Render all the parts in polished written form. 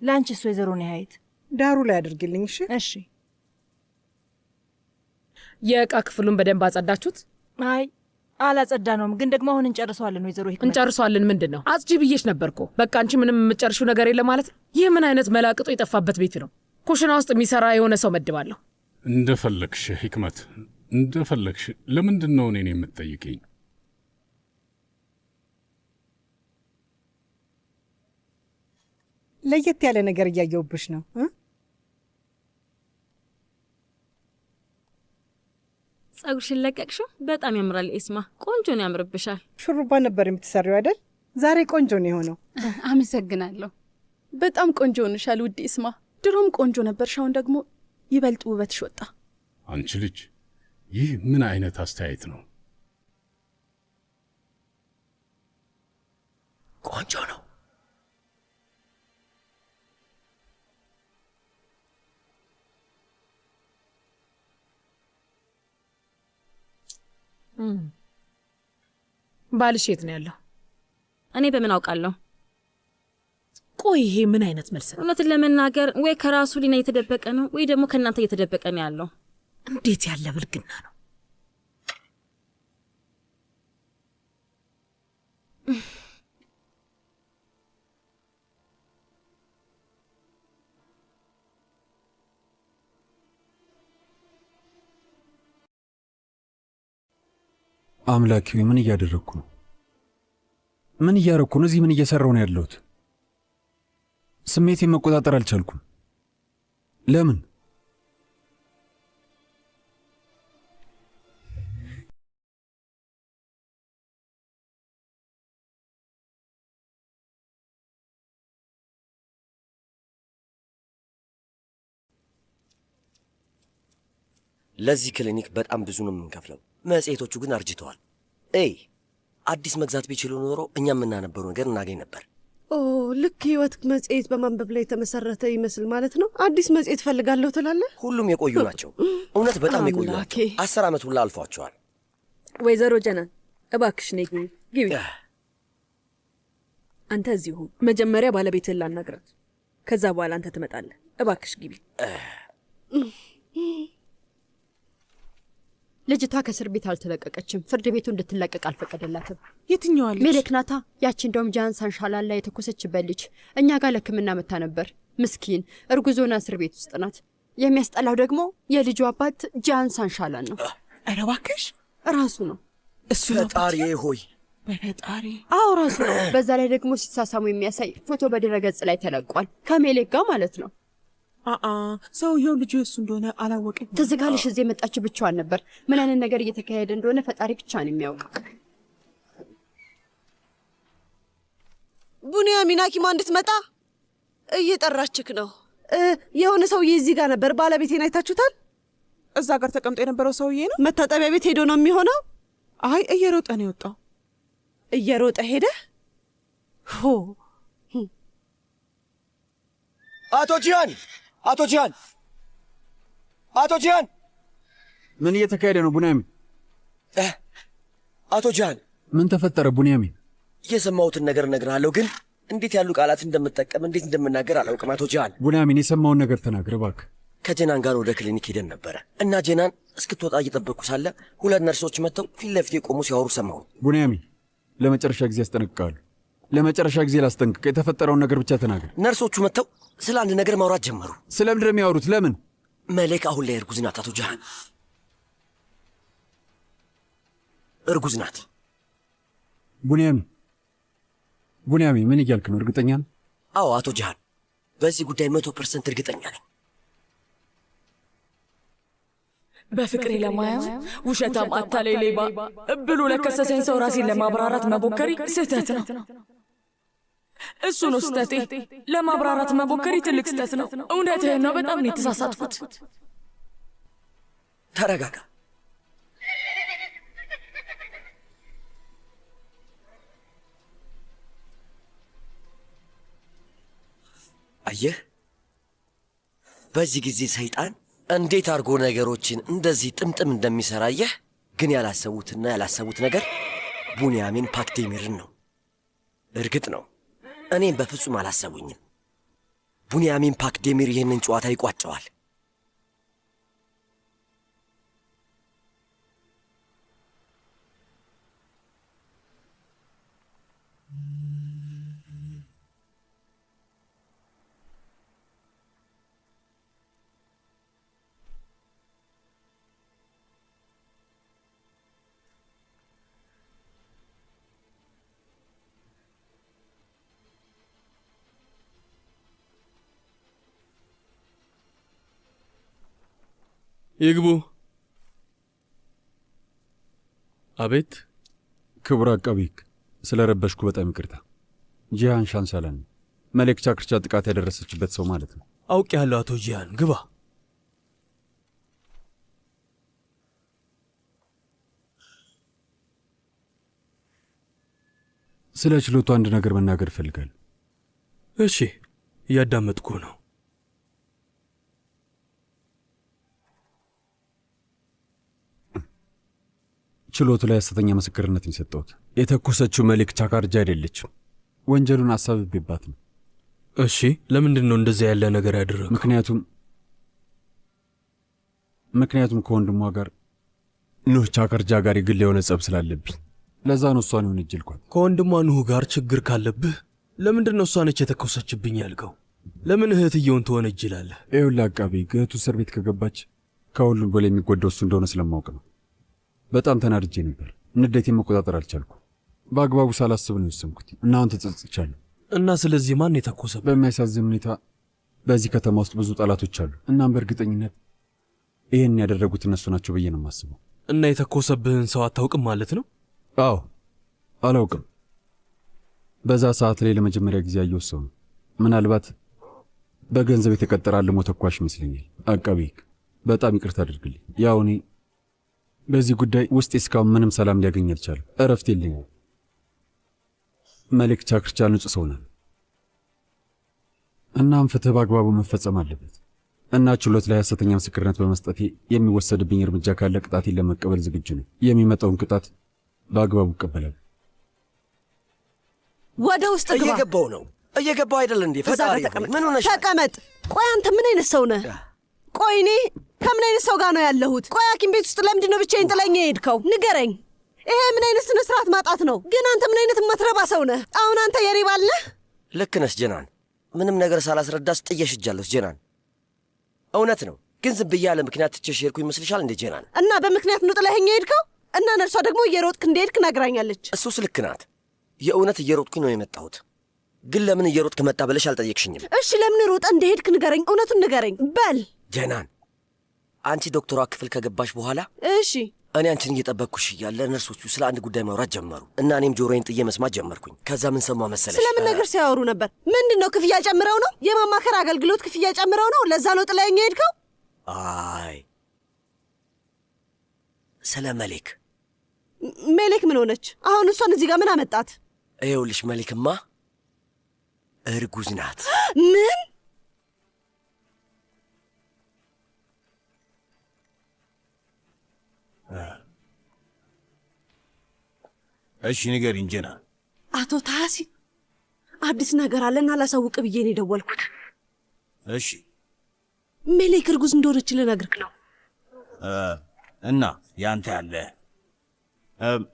ለአንቺስ ወይዘሮ ኒሀይት? ዳሩ ላይ አድርግልኝ። እሺ እሺ። የእቃ ክፍሉን በደንብ አጸዳችሁት? አይ አላጸዳነውም፣ ግን ደግሞ አሁን እንጨርሰዋለን ወይዘሮ ሂክመት። እንጨርሰዋለን። ምንድን ነው አጽጂ ብዬሽ ነበርኮ። በቃ አንቺ ምንም የምትጨርሺው ነገር የለም ማለት ነው። ይህ ምን አይነት መላቅጡ የጠፋበት ቤት ነው? ኩሽና ውስጥ የሚሰራ የሆነ ሰው መድባለሁ። እንደፈለግሽ ሂክመት፣ እንደፈለግሽ። ለምንድን ነው እኔን የምትጠይቅኝ? ለየት ያለ ነገር እያየውብሽ ነው እ? ጸጉርሽን ለቀቅሽው? በጣም ያምራል ኤስማ፣ ቆንጆ ነው፣ ያምርብሻል። ሹሩባ ነበር የምትሰሪው አይደል? ዛሬ ቆንጆ ነው የሆነው። አመሰግናለሁ። በጣም ቆንጆ ሆነሻል ውድ ኢስማ። ድሮም ቆንጆ ነበርሽ፣ አሁን ደግሞ ይበልጥ ውበትሽ ወጣ። አንቺ ልጅ፣ ይህ ምን አይነት አስተያየት ነው? ቆንጆ ነው። ባልሽ የት ነው ያለው? እኔ በምን አውቃለሁ? ቆይ ይሄ ምን አይነት መልስ ነው? እውነትን ለመናገር ወይ ከራሱ ሊና እየተደበቀ ነው ወይ ደግሞ ከእናንተ እየተደበቀ ነው ያለው። እንዴት ያለ ብልግና ነው! አምላኬ ሆይ ምን እያደረግኩ ነው? ምን እያደረግኩ ነው? እዚህ ምን እየሰራሁ ነው ያለሁት? ስሜቴን መቆጣጠር አልቻልኩም። ለምን? ለዚህ ክሊኒክ በጣም ብዙ ነው የምንከፍለው። መጽሔቶቹ ግን አርጅተዋል። እይ አዲስ መግዛት ቢችሉ ኖሮ እኛ የምናነበሩ ነገር እናገኝ ነበር። ኦ ልክ ህይወት መጽሔት በማንበብ ላይ የተመሰረተ ይመስል ማለት ነው። አዲስ መጽሔት ፈልጋለሁ ትላለህ። ሁሉም የቆዩ ናቸው። እውነት በጣም የቆዩ አምላኬ። ናቸው። 10 ዓመት ሁላ አልፏቸዋል። ወይዘሮ ጀናን እባክሽ ነይ ግቢ ግቢ። አንተ እዚሁ መጀመሪያ ባለቤትህን ላናግራት፣ ከዛ በኋላ አንተ ትመጣለህ። እባክሽ ግቢ። ልጅቷ ከእስር ቤት አልተለቀቀችም። ፍርድ ቤቱ እንድትለቀቅ አልፈቀደላትም። የትኛዋ ልጅ? ሜሌክ ናታ። ያቺ እንደውም ጃን ሳንሻላን ላይ የተኮሰችበት ልጅ እኛ ጋር ለሕክምና መታ ነበር። ምስኪን እርጉዝ ሆና እስር ቤት ውስጥ ናት። የሚያስጠላው ደግሞ የልጁ አባት ጃን ሳንሻላን ነው። ኧረ እባክሽ ራሱ ነው። እሱ ነው። ፈጣሪ ሆይ በፈጣሪ አዎ ራሱ ነው። በዛ ላይ ደግሞ ሲሳሳሙ የሚያሳይ ፎቶ በድረገጽ ላይ ተለቋል። ከሜሌክ ጋር ማለት ነው። አአ ሰውየው ልጁ የእሱ እንደሆነ አላወቅም። ትዝ ካለሽ እዚህ የመጣችው ብቻዋን ነበር። ምን አይነት ነገር እየተካሄደ እንደሆነ ፈጣሪ ብቻ ነው የሚያውቀው። ቡንያሚን ሐኪሟ እንድትመጣ እየጠራችክ ነው። የሆነ ሰውዬ እዚህ ጋር ነበር። ባለቤቴን አይታችሁታል? እዛ ጋር ተቀምጦ የነበረው ሰውዬ ነው። መታጠቢያ ቤት ሄዶ ነው የሚሆነው። አይ እየሮጠ ነው የወጣው። እየሮጠ ሄደ። ሆ አቶ ጂያን፣ አቶ ጂያን፣ አቶ ጂያን፣ ምን እየተካሄደ ነው ቡንያሚን? አቶ ጂያን፣ ምን ተፈጠረ ቡንያሚን? የሰማሁትን ነገር እነግርሃለሁ፣ ግን እንዴት ያሉ ቃላት እንደምጠቀም እንዴት እንደምናገር አላውቅም። አቶ ጂያን፣ ቡንያሚን የሰማውን ነገር ተናገር እባክህ። ከጀናን ጋር ወደ ክሊኒክ ሄደን ነበረ እና ጀናን እስክትወጣ እየጠበቅኩ ሳለ ሁለት ነርሶች መጥተው ፊት ለፊቴ ቆሙ ሲያወሩ ሰማሁኝ። ቡንያሚን ለመጨረሻ ጊዜ አስጠነቅቃለሁ። ለመጨረሻ ጊዜ ላስጠንቅቅ። የተፈጠረውን ነገር ብቻ ተናገር። ነርሶቹ መጥተው ስለ አንድ ነገር ማውራት ጀመሩ። ስለምንድን ነው የሚያወሩት? ለምን? መሌክ አሁን ላይ እርጉዝ ናት። አቶ ጃሃን እርጉዝ ናት። ቡንያሚን፣ ቡንያሚን ምን እያልክ ነው? እርግጠኛ ነህ? አዎ አቶ ጃሃን፣ በዚህ ጉዳይ 100% እርግጠኛ ነኝ። በፍቅሬ ለማያ ውሸታም፣ አታላይ፣ ሌባ ብሎ ለከሰሰኝ ሰው ራሴን ለማብራራት መሞከሬ ስህተት ነው። እሱ ነው ስህተቴ። ለማብራራት መሞከሬ ትልቅ ስህተት ነው። እውነትህን ነው። በጣም ነው የተሳሳትኩት። ተረጋጋ። አየህ፣ በዚህ ጊዜ ሰይጣን እንዴት አድርጎ ነገሮችን እንደዚህ ጥምጥም እንደሚሰራ አየህ። ግን ያላሰቡትና ያላሰቡት ነገር ቡንያሚን ፓክዴሚርን ነው። እርግጥ ነው እኔም በፍጹም አላሰቡኝም። ቡንያሚን ፓክዴሚር ይህንን ጨዋታ ይቋጨዋል። ይግቡ። አቤት። ክቡር አቃቤ ሕግ፣ ስለ ረበሽኩ በጣም ይቅርታ። ጂሃን ሻንሻላን መሌክ ቻክርቻ ጥቃት ያደረሰችበት ሰው ማለት ነው። አውቄያለሁ አቶ ጂሃን፣ ግባ። ስለ ችሎቱ አንድ ነገር መናገር እፈልጋለሁ። እሺ፣ እያዳመጥኩ ነው። ችሎቱ ላይ ሐሰተኛ ምስክርነትን የሰጠሁት የተኮሰችው መሌክ ቻካርጃ አይደለችም። ወንጀሉን አሳብቤባት ነው። እሺ፣ ለምንድን ነው እንደዚያ ያለ ነገር ያደረገው? ምክንያቱም ከወንድሟ ጋር ኑህ ቻካርጃ ጋር የግል የሆነ ጸብ ስላለብኝ ለዛ ነው እሷን የወነጀልኳት። ከወንድሟ ኑህ ጋር ችግር ካለብህ ለምንድን ነው እሷ ነች የተኮሰችብኝ ያልከው? ለምን እህትየውን ትወነጅላለህ? ይኸውልህ አቃቤ ሕግ፣ እህቱ እስር ቤት ከገባች ከሁሉም በላይ የሚጎዳው እሱ እንደሆነ ስለማወቅ ነው። በጣም ተናድጄ ነበር። ንዴቴን መቆጣጠር አልቻልኩ። በአግባቡ ሳላስብ ነው የወሰንኩት እና አሁን ተጸጽቻለሁ። እና ስለዚህ ማን የተኮሰብህ? በሚያሳዝን ሁኔታ በዚህ ከተማ ውስጥ ብዙ ጠላቶች አሉ። እናም በእርግጠኝነት ይህን ያደረጉት እነሱ ናቸው ብዬ ነው የማስበው። እና የተኮሰብህን ሰው አታውቅም ማለት ነው? አዎ አላውቅም። በዛ ሰዓት ላይ ለመጀመሪያ ጊዜ ያየሁት ሰው ነው። ምናልባት በገንዘብ የተቀጠረ አልሞ ተኳሽ ይመስለኛል። አቃቤ ሕግ፣ በጣም ይቅርታ አድርግልኝ። ያው እኔ በዚህ ጉዳይ ውስጤ እስካሁን ምንም ሰላም ሊያገኝ አልቻለም። እረፍት የለኝም። መሌክ ቻክርቻ ንጹሕ ሰው ናት። እናም ፍትህ በአግባቡ መፈጸም አለበት እና ችሎት ላይ ሐሰተኛ ምስክርነት በመስጠቴ የሚወሰድብኝ እርምጃ ካለ ቅጣቴን ለመቀበል ዝግጁ ነኝ። የሚመጣውን ቅጣት በአግባቡ እቀበላለሁ። ወደ ውስጥ ግባ። እየገባው ነው፣ እየገባው አይደል እንዴ? እዛ ጋር ፈጣሪ ሆይ ተቀመጥ። ምን ሆነሽ? ተቀመጥ። ቆይ አንተ ምን አይነት ሰው ነህ? ቆይ እኔ ከምን አይነት ሰው ጋር ነው ያለሁት? ቆይ ሐኪም ቤት ውስጥ ለምንድን ነው ብቻዬን ጥለኝ የሄድከው? ንገረኝ። ይሄ ምን አይነት ስነ ስርዓት ማጣት ነው? ግን አንተ ምን አይነት የማትረባ ሰው ነህ? አሁን አንተ የኔ ባል ነህ? ልክ ነሽ ጀናን። ምንም ነገር ሳላስረዳሽ ጥዬሽ ሄጃለሁ ጀናን። እውነት ነው፣ ግን ዝም ብዬ ያለ ምክንያት ትቼሽ ሄድኩ ይመስልሻል እንዴ ጀናን? እና በምክንያት ነው ጥለኸኝ የሄድከው? እና ነርሷ ደግሞ እየሮጥክ እንደሄድክ ነግራኛለች። እሱስ ልክ ናት። የእውነት እየሮጥኩኝ ነው የመጣሁት። ግን ለምን እየሮጥክ መጣ ብለሽ አልጠየቅሽኝም። እሺ ለምን ሮጠ እንደሄድክ ንገረኝ፣ እውነቱን ንገረኝ። በል ጀናን፣ አንቺ ዶክተሯ ክፍል ከገባሽ በኋላ እሺ እኔ አንቺን እየጠበቅኩሽ እያለ ነርሶቹ ስለ አንድ ጉዳይ ማውራት ጀመሩ እና እኔም ጆሮዬን ጥዬ መስማት ጀመርኩኝ። ከዛ ምን ሰማ መሰለሽ? ስለምን ነገር ሲያወሩ ነበር? ምንድን ነው ክፍያ ጨምረው ነው? የማማከር አገልግሎት ክፍያ ጨምረው ነው? ለዛ ነው ጥለኸኝ የሄድከው? አይ ስለ መሌክ። ሜሌክ ምን ሆነች አሁን? እሷን እዚህ ጋር ምን አመጣት? ይኸውልሽ መሌክማ እርጉዝ ናት። ምን? እሺ ንገሪኝ ጀናን። አቶ ታሲን አዲስ ነገር አለና ላሳውቅ ብዬ ነው የደወልኩት። እሺ ሜሌክ እርጉዝ እንደሆነች ልነግርህ ነው። እና ያንተ ያለ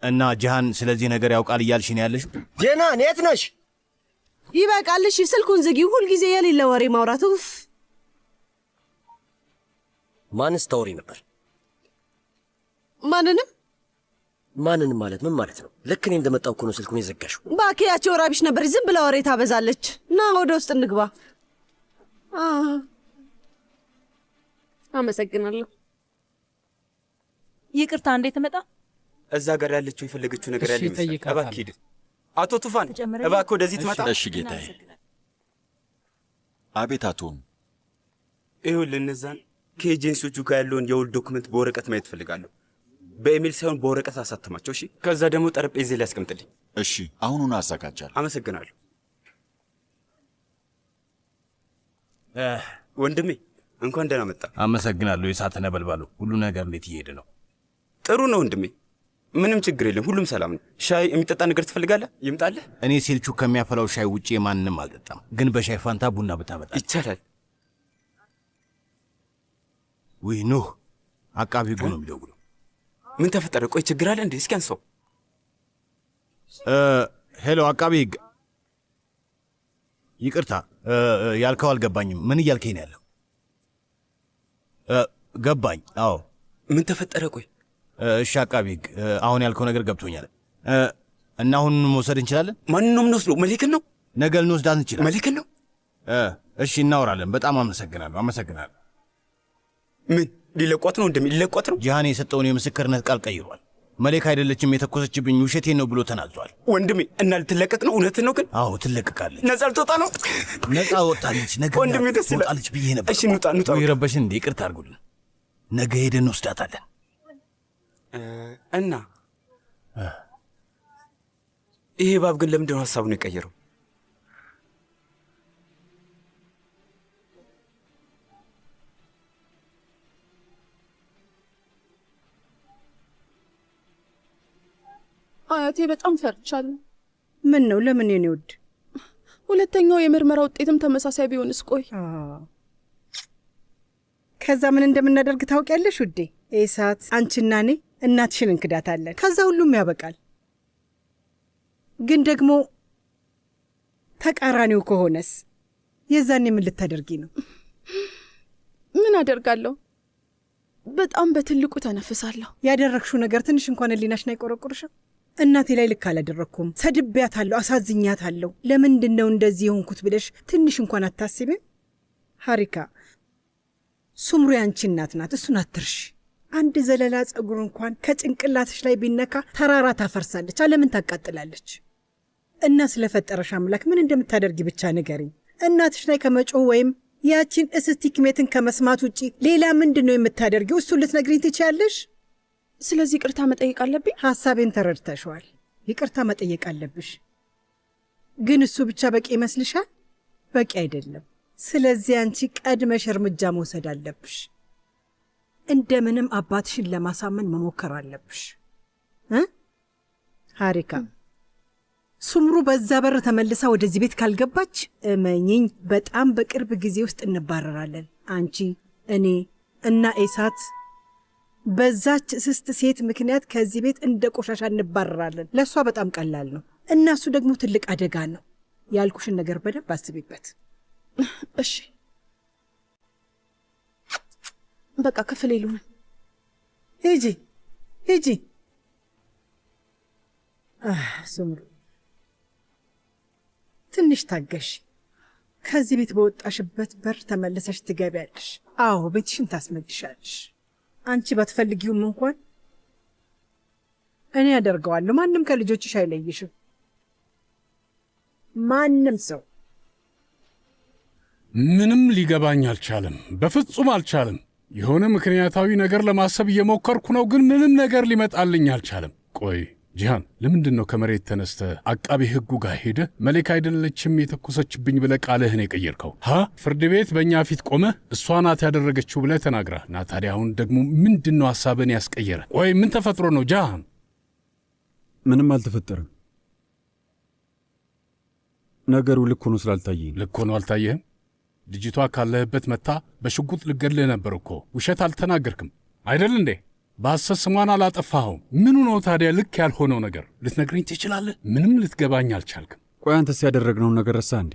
እና ጂሃን ስለዚህ ነገር ያውቃል እያልሽ ነው ያለሽ? ጀናን የት ነሽ? ይበቃል። እሺ ስልኩን ዝጊው። ሁልጊዜ የሌለ ወሬ ማውራት። ኡፍ። ማንስ ታወሪ ነበር? ማንንም። ማንንም ማለት ምን ማለት ነው? ልክ እኔ እንደመጣሁ እኮ ነው ስልኩን የዘጋሽው። እባክህ ያቺ ወራቢሽ ነበር። ዝም ብላ ወሬ ታበዛለች። ና ወደ ውስጥ እንግባ። አመሰግናለሁ። ይቅርታ፣ እንዴት መጣ? እዛ ጋር ያለችው የፈለገችው ነገር እሺ፣ ያለ ይመስላል። እጠይቃታለሁ። እባክህ ሂድ። አቶ ቱፋን እባክህ ወደዚህ ትመጣ። እሺ ጌታዬ። አቤት አቶም። ይኸውልህ እነዛን ከኤጀንሲዎቹ ጋር ያለውን የውል document በወረቀት ማየት እፈልጋለሁ። በኢሜል ሳይሆን በወረቀት አሳትማቸው። እሺ። ከዛ ደግሞ ጠረጴዛ ላይ አስቀምጥልኝ። እሺ፣ አሁኑኑ አዘጋጃለሁ። አመሰግናለሁ ወንድሜ። እንኳን ደህና መጣ። አመሰግናለሁ። የእሳት ነበልባሉ፣ ሁሉ ነገር እንዴት እየሄደ ነው? ጥሩ ነው ወንድሜ። ምንም ችግር የለም፣ ሁሉም ሰላም ነው። ሻይ የሚጠጣ ነገር ትፈልጋለህ? ይምጣልህ። እኔ ሴልቹ ከሚያፈላው ሻይ ውጪ ማንንም አልጠጣም፣ ግን በሻይ ፋንታ ቡና ብታመጣ ይቻላል። ውይ ኑህ፣ አቃቢ ሕጉ ነው የሚደውለው። ምን ተፈጠረ? ቆይ ችግር አለ እንዴ? እስኪ አንሳው። Hello፣ አቃቢ ሕግ። ይቅርታ ያልከው አልገባኝም። ምን እያልከኝ ነው ያለው? ገባኝ። አዎ። ምን ተፈጠረ? ቆይ እሺ አቃቢ ሕግ፣ አሁን ያልከው ነገር ገብቶኛል። እና አሁን መውሰድ እንችላለን? ማንን ነው የምንወስደው? መሌክን ነው? ነገ ልንወስዳት እንችላለን። መሌክን ነው? እሺ እናወራለን። በጣም አመሰግናለሁ። አመሰግናለሁ። ምን ሊለቋት ነው? እንደሚ ሊለቋት ነው? ጂሃን የሰጠውን የምስክርነት ቃል ቀይሯል። መሌክ አይደለችም የተኮሰችብኝ፣ ውሸቴን ነው ብሎ ተናዟል። ወንድሜ እና ልትለቀቅ ነው? እውነትን ነው ግን? አዎ ትለቀቃለች። ነፃ ልትወጣ ነው? ነፃ ወጣለች። ነገ ወንድሜ ደስ ይላል። ወጣለች ብዬ ነበር። እሺ እንውጣ፣ እንውጣ። ወይ ረበሽን እንዴ? ይቅርታ አድርጉልን። ነገ ሄደን እንወስዳታለን። እና ይሄ እባብ ግን ለምንድን ነው ሀሳቡን የቀየረው? አያቴ በጣም ፈርቻለሁ። ምን ነው? ለምን የኔ ውድ? ሁለተኛው የምርመራ ውጤትም ተመሳሳይ ቢሆንስ? ቆይ ከዛ ምን እንደምናደርግ ታውቂያለሽ ውዴ? ኤሳት አንቺና እኔ እናትሽን እንክዳታለን። ከዛ ሁሉም ያበቃል። ግን ደግሞ ተቃራኒው ከሆነስ የዛኔ ምን ልታደርጊ ነው? ምን አደርጋለሁ? በጣም በትልቁ ተነፍሳለሁ። ያደረግሽው ነገር ትንሽ እንኳን ሕሊናሽን አይቆረቁርሽም? እናቴ ላይ ልክ አላደረግኩም፣ ሰድቤያታለሁ፣ አሳዝኛታለሁ፣ ለምንድን ነው እንደዚህ የሆንኩት ብለሽ ትንሽ እንኳን አታስቢም? ሀሪካ፣ ሱምሩ ያንቺ እናት ናት፣ እሱን አትርሽ። አንድ ዘለላ ጸጉር እንኳን ከጭንቅላትሽ ላይ ቢነካ ተራራ ታፈርሳለች፣ ዓለምን ታቃጥላለች። እና ስለፈጠረሽ አምላክ ምን እንደምታደርጊ ብቻ ንገሪኝ። እናትሽ ላይ ከመጮህ ወይም ያቺን እስስቲክሜትን ከመስማት ውጪ ሌላ ምንድን ነው የምታደርጊው? እሱን ልትነግሪኝ ትችያለሽ? ስለዚህ ይቅርታ መጠየቅ አለብኝ? ሐሳቤን ተረድተሽዋል። ይቅርታ መጠየቅ አለብሽ። ግን እሱ ብቻ በቂ ይመስልሻል? በቂ አይደለም። ስለዚህ አንቺ ቀድመሽ እርምጃ መውሰድ አለብሽ። እንደምንም አባትሽን ለማሳመን መሞከር አለብሽ። ሀሪካ፣ ሱምሩ በዛ በር ተመልሳ ወደዚህ ቤት ካልገባች እመኚኝ በጣም በቅርብ ጊዜ ውስጥ እንባረራለን። አንቺ፣ እኔ እና ኤሳት በዛች እስስት ሴት ምክንያት ከዚህ ቤት እንደ ቆሻሻ እንባረራለን። ለእሷ በጣም ቀላል ነው እና እሱ ደግሞ ትልቅ አደጋ ነው። ያልኩሽን ነገር በደንብ አስቢበት። እሺ በቃ ክፍሌ ልሁን። ሂጂ ሂጂ። ሱምሩ ትንሽ ታገሽ። ከዚህ ቤት በወጣሽበት በር ተመልሰሽ ትገቢያለሽ። አዎ ቤትሽን ታስመልሻለሽ። አንቺ ባትፈልጊውም እንኳን እኔ አደርገዋለሁ። ማንም ከልጆችሽ አይለይሽም። ማንም ሰው። ምንም ሊገባኝ አልቻለም። በፍጹም አልቻለም። የሆነ ምክንያታዊ ነገር ለማሰብ እየሞከርኩ ነው፣ ግን ምንም ነገር ሊመጣልኝ አልቻለም። ቆይ ጂሃን፣ ለምንድን ነው ከመሬት ተነስተ አቃቤ ሕጉ ጋር ሄደህ መሌክ አይደለችም የተኮሰችብኝ ብለህ ቃልህን የቀየርከው? ሀ ፍርድ ቤት በእኛ ፊት ቆመ እሷ ናት ያደረገችው ብለህ ተናግረህ እና ታዲያ አሁን ደግሞ ምንድን ነው ሐሳብህን ያስቀየረ? ቆይ ምን ተፈጥሮ ነው ጂሃን? ምንም አልተፈጠረም። ነገሩ ልክ ሆኖ ስላልታየኝ። ልክ ሆኖ አልታየህም? ልጅቷ ካለህበት መታ በሽጉጥ ልገድልህ ነበር እኮ። ውሸት አልተናገርክም አይደል እንዴ? በሐሰት ስሟን አላጠፋኸውም። ምኑ ነው ታዲያ ልክ ያልሆነው ነገር? ልትነግረኝ ትችላለህ? ምንም ልትገባኝ አልቻልክም። ቆይ አንተስ ያደረግነውን ነገር ረሳህ እንዴ?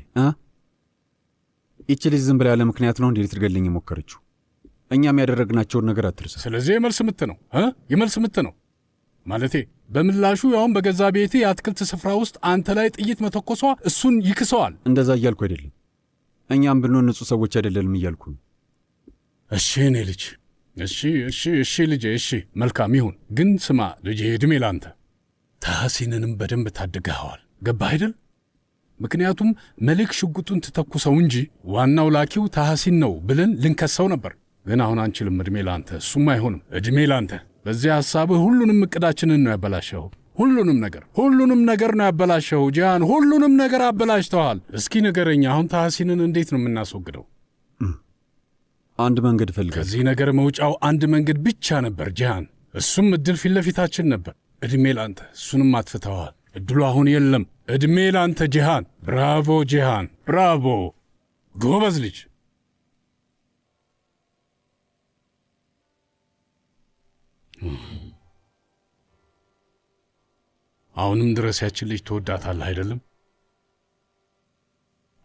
ይቺ ልጅ ዝም ብላ ያለ ምክንያት ነው እንዴ ልትገድለኝ የሞከረችው? እኛም ያደረግናቸውን ነገር አትርሳ። ስለዚህ የመልስ ምት ነው የመልስ ምት ነው ማለቴ በምላሹ ያውም በገዛ ቤቴ የአትክልት ስፍራ ውስጥ አንተ ላይ ጥይት መተኮሷ እሱን ይክሰዋል። እንደዛ እያልኩ አይደለም። እኛም ብንሆን ንጹህ ሰዎች አይደለንም እያልኩ ነው። እሺ እኔ ልጅ፣ እሺ እሺ እሺ ልጄ፣ እሺ መልካም ይሁን። ግን ስማ ልጄ፣ ዕድሜ ላንተ። ታህሲንንም በደንብ ታድገኸዋል። ገባህ አይደል? ምክንያቱም መልክ ሽጉጡን ትተኩሰው እንጂ ዋናው ላኪው ታህሲን ነው ብለን ልንከሰው ነበር። ግን አሁን አንችልም። ዕድሜ ላንተ። እሱም አይሆንም። ዕድሜ ላንተ። በዚህ ሐሳብህ ሁሉንም እቅዳችንን ነው ያበላሸኸው። ሁሉንም ነገር ነው ያበላሸኸው ጂሃን፣ ሁሉንም ነገር አበላሽተዋል። እስኪ ንገረኝ አሁን ታህሲንን እንዴት ነው የምናስወግደው? አንድ መንገድ እፈልጋለሁ። ከዚህ ነገር መውጫው አንድ መንገድ ብቻ ነበር ጂሃን፣ እሱም እድል ፊት ለፊታችን ነበር። እድሜ ላንተ። እሱንም አጥፍተዋል። እድሉ አሁን የለም። እድሜ ላንተ ጂሃን። ብራቮ ጂሃን፣ ብራቮ ጎበዝ ልጅ። አሁንም ድረስ ያችን ልጅ ትወዳታለህ አይደለም?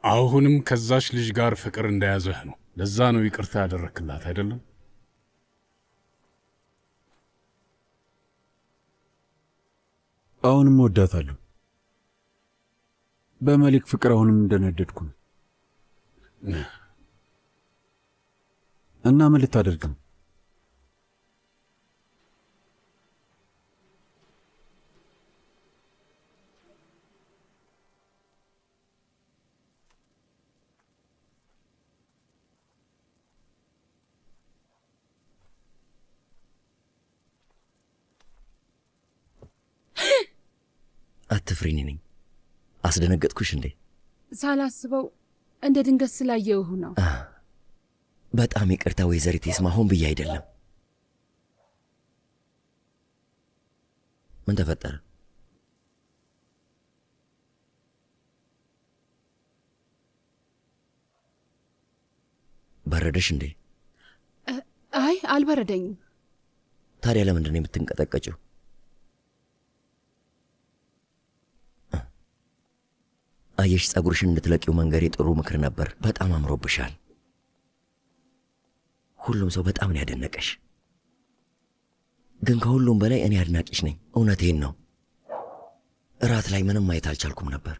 አሁንም ከዛች ልጅ ጋር ፍቅር እንደያዘህ ነው። ለዛ ነው ይቅርታ ያደረክላት አይደለም? አሁንም እወዳታለሁ። በመሊክ ፍቅር አሁንም እንደነደድኩ ነው። እና ምን ልታደርግ ነው? አትፍሪ፣ እኔ ነኝ። አስደነገጥኩሽ እንዴ? ሳላስበው እንደ ድንገት ስላየሁህ ነው። በጣም ይቅርታ ወይዘሪት ይስማ፣ ሆን ብዬ አይደለም። ምን ተፈጠረ? በረደሽ እንዴ? አይ አልበረደኝም። ታዲያ ለምንድን ነው የምትንቀጠቀጭው? አየሽ፣ ጸጉርሽን እንድትለቂው መንገሬ ጥሩ ምክር ነበር። በጣም አምሮብሻል። ሁሉም ሰው በጣም ነው ያደነቀሽ። ግን ከሁሉም በላይ እኔ አድናቂሽ ነኝ። እውነቴን ነው። እራት ላይ ምንም ማየት አልቻልኩም ነበር።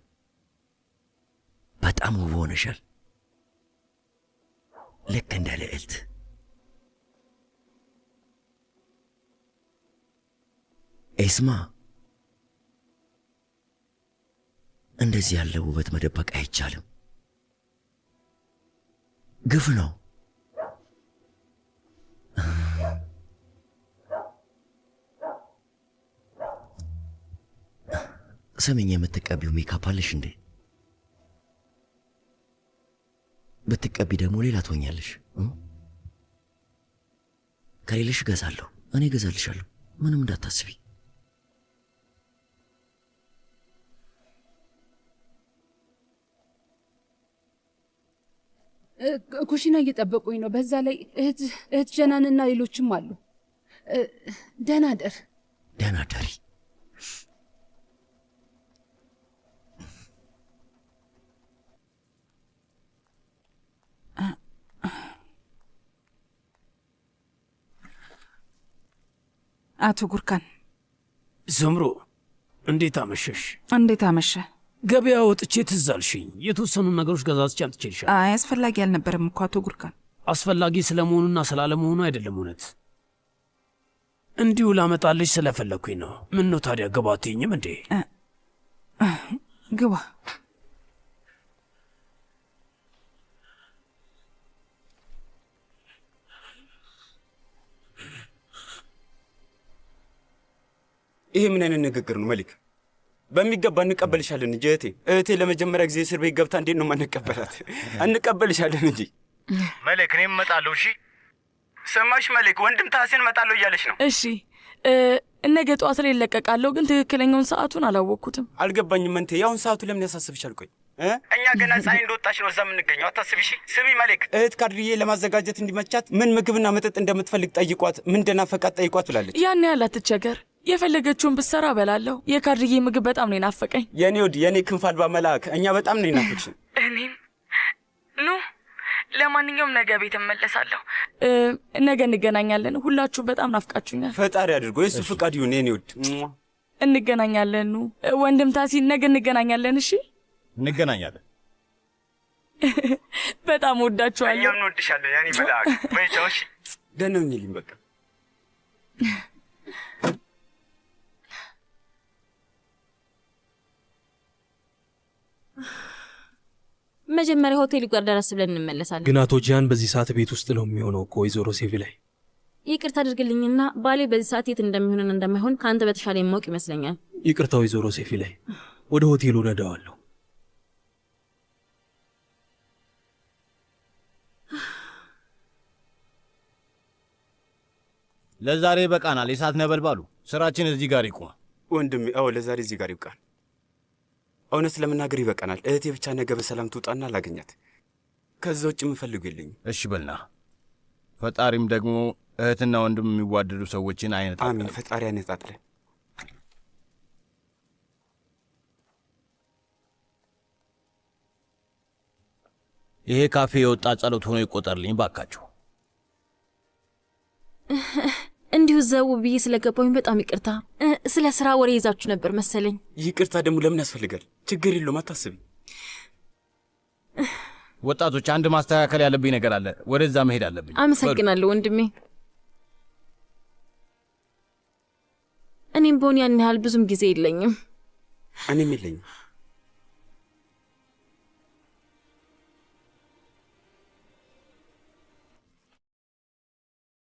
በጣም ውብ ሆነሻል፣ ልክ እንደ ልዕልት። ኤስማ፣ እንደዚህ ያለ ውበት መደበቅ አይቻልም። ግፍ ነው። ስሚኝ፣ የምትቀቢው ሜካፕ አለሽ እንዴ? ብትቀቢ ደግሞ ሌላ ትሆኛለሽ። ከሌለሽ እገዛለሁ፣ እኔ እገዛልሻለሁ። ምንም እንዳታስቢ። ኩሽና እየጠበቁኝ ነው። በዛ ላይ እህት ጀናንና ሌሎችም አሉ። ደህና ደር። ደህና ደሪ። አቶ ጉርካን። ዘምሮ፣ እንዴት አመሸሽ? እንዴት አመሸ? ገበያ ወጥቼ ትዝ አልሽኝ። የተወሰኑ ነገሮች ገዛዝቼ አምጥቼልሻለሁ። አይ አስፈላጊ አልነበረም እኮ አቶ ጉርካን። አስፈላጊ ስለመሆኑና ስላለመሆኑ አይደለም፣ እውነት እንዲሁ ላመጣልሽ ስለፈለግኩኝ ነው። ምን ነው ታዲያ ግባ አትይኝም እንዴ? ግባ። ይሄ ምን አይነት ንግግር ነው መሊክ? በሚገባ እንቀበልሻለን እንጂ እህቴ። እህቴ ለመጀመሪያ ጊዜ እስር ቤት ገብታ እንዴት ነው የማንቀበላት? እንቀበልሻለን እንጂ መሌክ። እኔም እመጣለሁ። እሺ ሰማሽ መሌክ፣ ወንድም ታሴን እመጣለሁ እያለች ነው። እሺ ነገ ጠዋት ላይ እለቀቃለሁ፣ ግን ትክክለኛውን ሰዓቱን አላወቅኩትም። አልገባኝም መንቴ፣ ያሁን ሰዓቱ ለምን ያሳስብሻል? ቆይ እኛ ገና ፀሐይ እንደወጣች ነው እዛ የምንገኘው። አታስቢ እሺ። ስሚ መሌክ፣ እህት ካድርዬ ለማዘጋጀት እንዲመቻት ምን ምግብና መጠጥ እንደምትፈልግ ጠይቋት፣ ምን እንደናፈቃት ጠይቋት ብላለች። ያን ያህል አትቸገር። የፈለገችውን ብትሰራ እበላለሁ። የካድርዬ ምግብ በጣም ነው የናፈቀኝ። የኔ ውድ፣ የኔ ክንፍ አልባ መልአክ፣ እኛ በጣም ነው የናፈቅሽን። እኔም ኑ። ለማንኛውም ነገ ቤት እመለሳለሁ። ነገ እንገናኛለን። ሁላችሁም በጣም ናፍቃችሁኛል። ፈጣሪ አድርጎ የእሱ ፍቃድ ይሁን። የኔ ውድ እንገናኛለን። ኑ ወንድም ታሲ፣ ነገ እንገናኛለን። እሺ እንገናኛለን። በጣም ወዳችኋለሁ። እኛም እንወድሻለን የኔ መልአክ። በይ ቻው። እሺ ደህና ሁኚልኝ። በቃ መጀመሪያ ሆቴል ጋር ደረስ ብለን እንመለሳለን። ግን አቶ ጂያን በዚህ ሰዓት ቤት ውስጥ ነው የሚሆነው እኮ ወይዘሮ ሴቪ ላይ። ይቅርታ አድርግልኝና ባሌ በዚህ ሰዓት የት እንደሚሆንና እንደማይሆን ከአንተ በተሻለ የማወቅ ይመስለኛል። ይቅርታ ወይዘሮ ሴፊ ላይ፣ ወደ ሆቴሉ ነዳዋለሁ። ለዛሬ በቃናል። የእሳት ነበልባሉ ስራችን እዚህ ጋር ይቁም። ወንድሜ፣ አዎ ለዛሬ እዚህ ጋር ይብቃን። እውነት ለመናገር ይበቃናል። እህቴ ብቻ ነገ በሰላም ትውጣና ላገኛት። ከዛ ውጭ የምፈልገው የለኝም። እሺ በልና ፈጣሪም ደግሞ እህትና ወንድም የሚዋደዱ ሰዎችን አይነጣጥለን። አሜን። ፈጣሪ አይነጣጥለን። ይሄ ካፌ የወጣ ጸሎት ሆኖ ይቆጠርልኝ ባካችሁ። እንዲሁ ዘው ብዬ ስለገባሁኝ በጣም ይቅርታ። ስለ ስራ ወሬ ይዛችሁ ነበር መሰለኝ። ይቅርታ ደግሞ ለምን ያስፈልጋል? ችግር የለውም አታስቢ። ወጣቶች፣ አንድ ማስተካከል ያለብኝ ነገር አለ። ወደዛ መሄድ አለብኝ። አመሰግናለሁ ወንድሜ። እኔም በሆን ያን ያህል ብዙም ጊዜ የለኝም። እኔም የለኝም።